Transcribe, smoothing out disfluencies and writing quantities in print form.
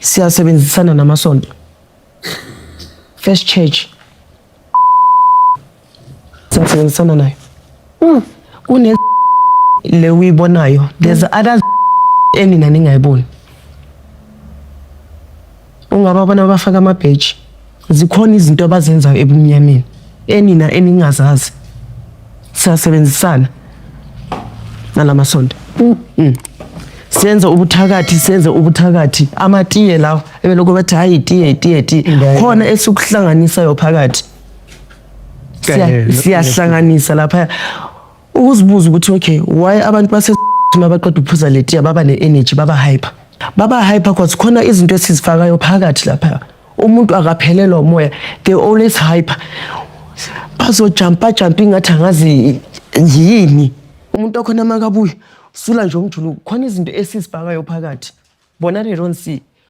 Siyasebenzisana namasonto. First Church siyasebenzisana nayo. Kune le uyibonayo, there's others enina ningayiboni. Ungababona bafaka amabheji, zikhona izinto abazenzayo ebumnyameni enina eningazazi. Siyasebenzisana nalamasonto. Senze ubuthakathi, senze ubuthakathi, amatiye lawo ebelokhu bathi hayi, itiye, itiye, itiye. Khona esikuhlanganisayo phakathi. Siyahlanganisa lapha ukuzibuza ukuthi, okay, why abantu base mabaqeda ukuphuza le tiya baba ne-energy, baba hyper? Baba hyper cause khona izinto esizifakayo phakathi lapha. Umuntu akaphelelwa umoya, they always hyper, bazojampa jampa ingathi angazi yini. Umuntu wakhona makabuya sula nje umjuluko. Khona izinto esizifakayo phakathi, bona they don't see.